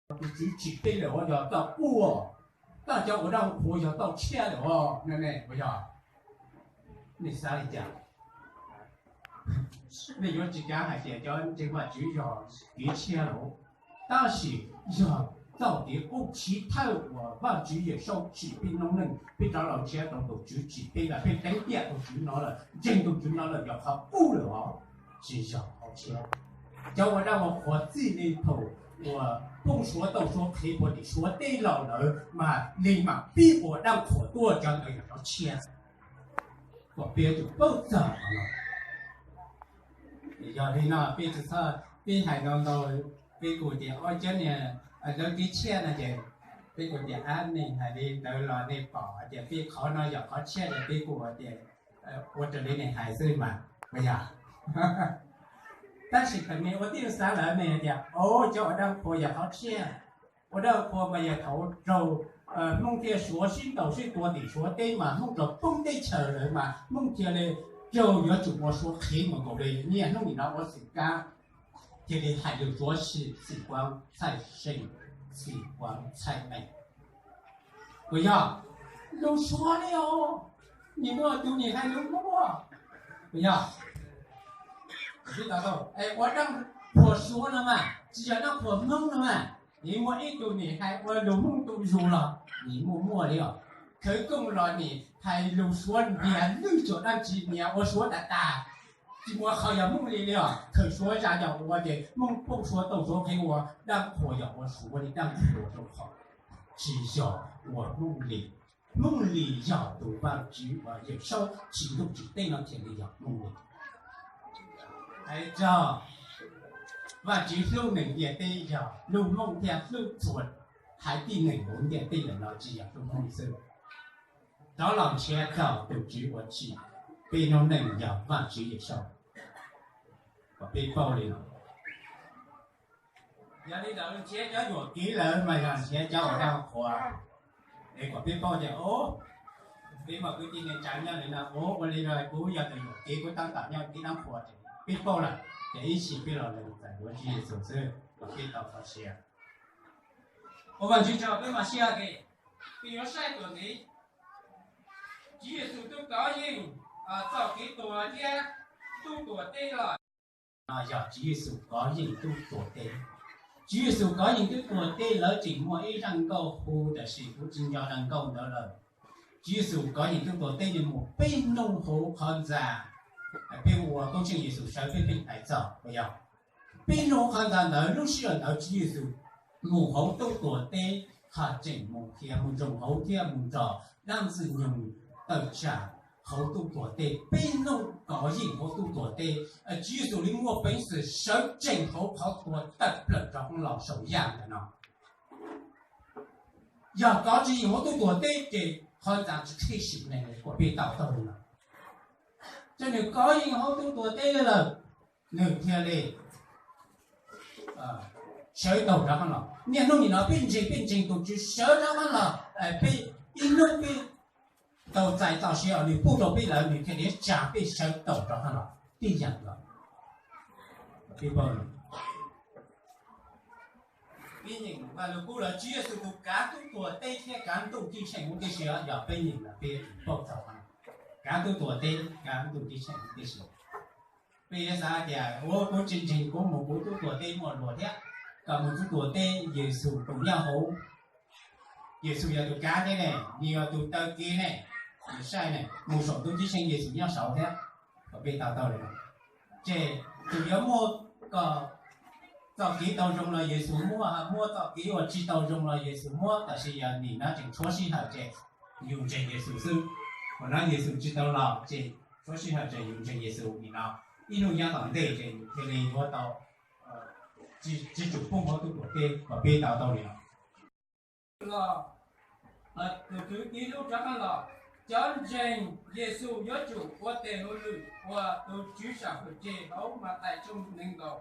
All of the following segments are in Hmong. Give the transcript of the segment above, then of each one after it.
Tus Tswv tsim peb lawm os, yog tau quaj, koj cov uas daj qhuas yog tau tshiab lawm os no ne, puas yog? Nej xav li cas? Nej yuav tsis kav hais tias cov ntseeg Vajtswv yog kev tshiab lawm, tab sis yog txoj kev qub chiv thawj uas Vajtswv Yawmsaub tsim peb noob neej, peb rov los nrhiav tau tus Tswv tsim peb lawm, peb teev tiam tus Tswv no lawm, ntseeg tus Tswv no lawm, yog qhov qub lawm os, tsis yog qhov tshiab. Cov uas daj uas qhuas txij li thaum uas poob suav tau suav qhev puag tim suav teb los lawm mas li mam pib ua daj qhuas tuaj, cov ntawd yog cov tshiab. Kom peb yuav tsum paub txog qhov no. Yog li no peb tsis txhob, peb hais ntau ntau, peb kuj tias ob cov niag dawb kev tshiab no ces peb kuj tias ab, nej hais li ntawd los nej pom tias peb qhov no yog qhov tshiab ces peb kuj tias ua raws li nej hais xwb mas, puas yog? Tab sis thaum nej ua tib xav lawm nej tias o, cov uas daj qhuas yog qhov tshiab. Ua daj qhuas mas yog thaum raug Hmoob thiab Suav sib ntaus sib tua tim Suav teb mas Hmoob raug poob teb chaws lawm mas Hmoob thiaj li raug yuav tsum ua Suav qhev mus nkaus li. Niaj hnub nim no ua xwm kab thiaj li hais lus Suav, xim kuav txhaij seej, xim kuav txhaij meej. Puas yog? Lus Suav li os, nim muaj tus nim hais lus Hmoob. Puas yog? Ua daj qhuas Suav no mas tsis yog daj qhuas Hmoob no mas. Nim muaj ib tug nim hais ua lus Hmoob tu zus los nim muaj muaj li os. Khawv koob los nim hais lus Suav ntiag lwj, tsuas dab tsi nyias ua Suav tas tas, tsis muaj qhov yog Hmoob li li os. Khaws Suav zaj yog ua ces Hmoob poob Suav tau Suav qhev ua daj qhuas yog ua Suav li daj qhuas rau qhov tsis yog ua Hmoob li. Hmoob li yog tus Vajtswv uas Yawmsaub tsim ntuj tsim teb no thiaj li yog Hmoob li. Hais txog Vajtswv hlub neeg ntiaj teb yog hlub Hmoob thiab hlub txhua haiv tib neeg hauv ntiaj teb ntawm no, tsis yog hlub Hmoob xwb. Rov los nrhiav tau tus Tswv uas tsim peb noob neej yog Vajtswv Yawmsaub. Kom peb paub li no. Yog li ntawd nrhiav cov yuam kev lawm mas yog nrhiav cov uas daj qhuas. Es kom peb paub tias o, peb muaj kwv tij neej tsa nyob li no, o, ua li no kuv yog tus yuam kev, kuv tab tom nyob kev daj qhuas. Peb paub lawm ces ib sim peb los lees txais Tswv Yexus xwb kom peb tau txoj sia. Ua Vajtswv tsaug, peb mam sib hais, peb yuav saib tuam ntxiv. Tswv Yexus tub kov yeej txoj kev tuag thiab tub tuam teb los? No yog Tswv Yexus kov yeej tub tuam teb. Tswv Yexus kov yeej tub tuam teb, lawv tseem muaj ib zaj nkauj hu, tab sis kuv tsis nco zaj nkauj ntawd lawm. Tswv Yexus kov yeej tub tuam teb, nws mus peb hnub hauv qhov ntxa, peb ua koob tsheej Yexus sawv peb pheej hais txog, puas yog? Peb hnub qhov ntxa ntawd, lub sij hawm ntawd Tswv Yexus mus hauv tub tuam teb, hos tseem mus qhia mus zoo hauv thiab mus nrog dab ntxwg nyoog tawm tsam hauv tub tuam teb. Peb hnub kov yeej hauv tub tuam teb, Tswv Yexus li muaj peev xwm sawv tsees hauv qhov tuag tawm plaws rov qab los saum yaj ntawm no. Yog kov tsis yeej hauv tub tuam teb ces qhov ntxa tsis qhib sim neeg li, kuas peb tau taug li no. Ces nws kov yeej hauv tub tuam teb li lawm, nws thiaj li sawv taug rov qab los. Niaj hnub nim no peb ntseeg, peb ntseeg tus Tswv sawv rov qab los, peb ib hnub peb tau txais txoj sia uas nws pub rau peb lawm, nws thiaj li tsa peb sawv taug rov qab los tib yam nkaus. Peb nyeem Vaj Lug Kub lawm, Tswv Yexus tus kav tub tuam teb thiab kav ntuj ceeb tsheej huv tib si, yog peb nyeem lawm peb paub txog kav tub tuam teb, kav ntuj ceeb tsheej huv tib si. Peb yuav xav tias, ua, kuv tsis ntseeg, kuv mus kuv tub tuam teb muaj luag thiab, kom mus tub tuam teb, Yexus tus nyob hauv, Yexus yog tus kav thiab ne, nws yog tus taw kev ne, nws saib ne, mus saum ntuj ceeb tsheej Yexus nyob saud thiab, kom peb tau taug li no. Ces tus yuav muab kom txoj kev tau zoo los Yexus muab, muab txoj kev uas tsis tau zoo los Yexus muab, tab sis yog nim no tseem tshuav sij hawm ces yus ntseeg Yexus xwb. Thaum no Yexus tsis tau los ces tshuav sij hawm ces yus ntseeg Yexus nim no, ib hnub nyob tom ntej ces yus thiaj li yuav tau tsis tsum poob hauv tub tuam teb, kom peb tau taug li no. Los, tus Tswv kev hlub rov qab los, cov ntseeg Yexus yuav tsum ua tes hauj lwm ua tus Tswv sam hwm tseg hauv Mathais tshooj nees nkaum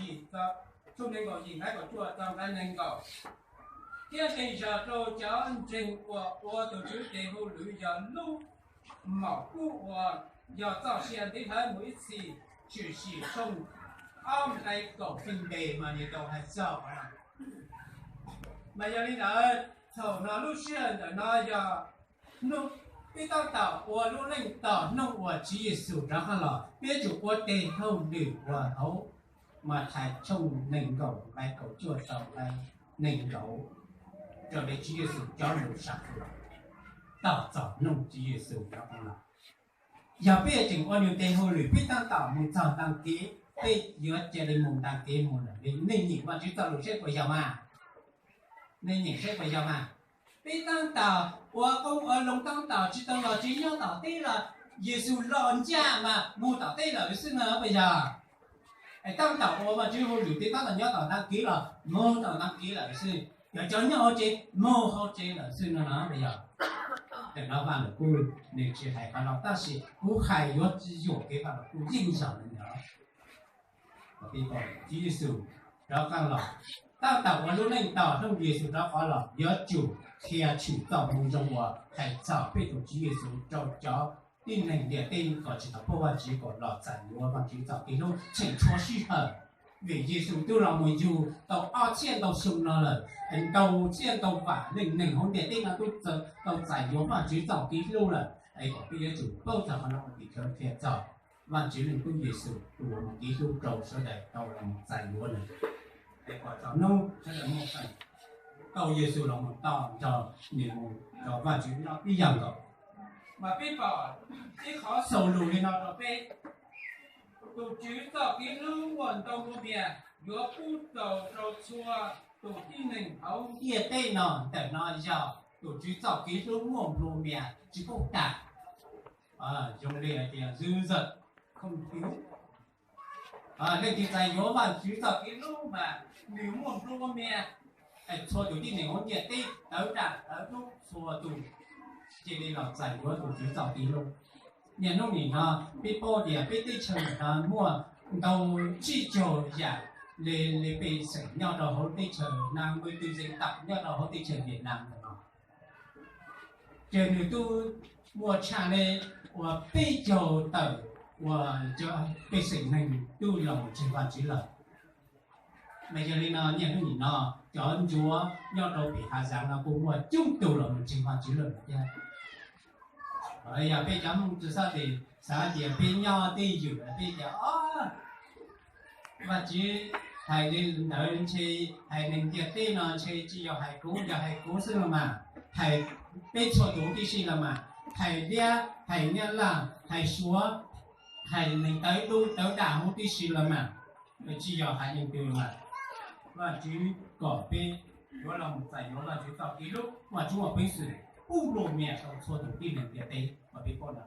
yim, tshooj nees nkaum yim nqai kaum cuaj txog nqai nees nkaum. Thiab qee zog rau cov ntseeg uas ua tus Tswv tes hauj lwm yog lub maum kub uas yog txoj sia ntiv hlawv mus ib txhis, tshwm sim tshooj ob nqai kaum feej npe mas nws tau hais txog qhov no. Mas yog li ntawd, thaum no lub sij hawm ntawm no yog peb tab tom ua lub neej tos hnub uas Tswv Yexus rov qab los, peb yuav tsum ua tes hauj lwm uas hauv Mathais tshooj nees nkaum nqai kaum cuaj txog nqai nees nkaum, raws li Tswv Yexus cov lus sam hwm tos txog hnub Tswv Yexus rov qab los. Yog peb tseem ua nws tes hauj lwm, peb tab tom mus txog ntaag kev, peb yuav cia li mus ntaag kev mus lawm. Nej nyeem Vajtswv txoj lus seb puas yog mas? Nej nyeem seb puas yog mas? Peb tab tom ua qoob ua loo, tab tom tsis tau los tsev, nyob tom teb los, Yexus los ncaj mas mus tom teb lawm xwb no puas yog? Es tab tom ua Vajtswv hauj lwm, peb tab tom nyob tom ntaag kev los mus tom ntaag kev lawm xwb, yog cov nyob hauv tsev mus hauv tsev lawm xwb no no puas yog? Tam no Vaj Lug Kub nws tsis hais qhov no, tab sis kuv hais yuav tsis yuam kev, Vaj Lug Kub yeej yog li ntawd. Tswv Yexus rov qab los, tab tom ua lub neej tos hnub Yexus rov qab los, yuav tsum qhia tshwm txoj moo zoo uas hais txog peb tus Tswv Yexus rau cov tib neeg ntiaj teb kom tsis tau paub Vajtswv, kom los txais yuav Vajtswv txoj kev hlub. Tseem tshuav sij hawm, vim Yexus twb los mus yug tau ob txhiab ntau xyoo no lawm, ntau txhiab ntau vam leej neeg hauv ntiaj teb no twb tau txais yuav Vajtswv txoj kev hlub lawm. Es kom peb yuav tsum paub txog qhov no, ua tim khawv qhia txog Vajtswv Leej Tub Yexus tus uas mus kev hlub rau sawv daws tau los txais yuav nws. Es kom txog hnub sawv daws muaj feem tau Yexus los mus tau nrog nws mus nrog Vajtswv nyob ib yam nkaus. Mas peb pom ib qhov xaus lus li no rau peb: Tus Tswv txoj kev hlub muaj ntau nplua mias yuav pub txaus rau txhua tus tib neeg hauv ntiaj teb no. Ntawm no yog tus Tswv txoj kev hlub muaj nplua mias tsis paub tas. Zoo li hais tias dư dật không thiếu. Leej twg txais yuav Vajtswv txoj kev hlub mas nws muaj nplua mias. Txhua tus tib neeg hauv ntiaj teb tawv daj tawv dub txhua tus cia li los txais yuav tus Tswv txoj kev hlub. Niaj hnub nim no peb paub tias peb teb chaws no muaj ntau tsib caug yam li pej xeem nyob rau hauv teb chaws Nam, mười tư dân tộc nyob rau hauv teb chaws Việt Nam ntawm no. Ces nws twb muaj tshaj li uas peb caug tawm uas cov pej xeem neeg twb los mus ntseeg Vajtswv lawm. Mas yog li no niaj hnub nim no cov ncuav nyob rau pem hav zoov no kuj muaj coob tug los mus ntseeg Vajtswv lawm thiab. Yog peb cov Hmoob tsis txhob xav tias peb nyob twj ywm, peb tias o, Vajtswv hais li ntawd ntshe hais neeg ntiaj teb no ntshe tsis yog hais kuv, yog hais kuv xwb los mas, hais peb txhua tus tib si los mas, hais Liab, hais Nyab Laj, hais Suav, hais neeg tawv dub tawv daj huv tib si los mas, tsis yog hais leej twg mas. Vajtswv kom peb yuav los mus txais yuav Vajtswv txoj kev hlub, Vajtswv muaj peev xwm pub nplua mias rau txhua tus tib neeg ntiaj teb uas peb paub no.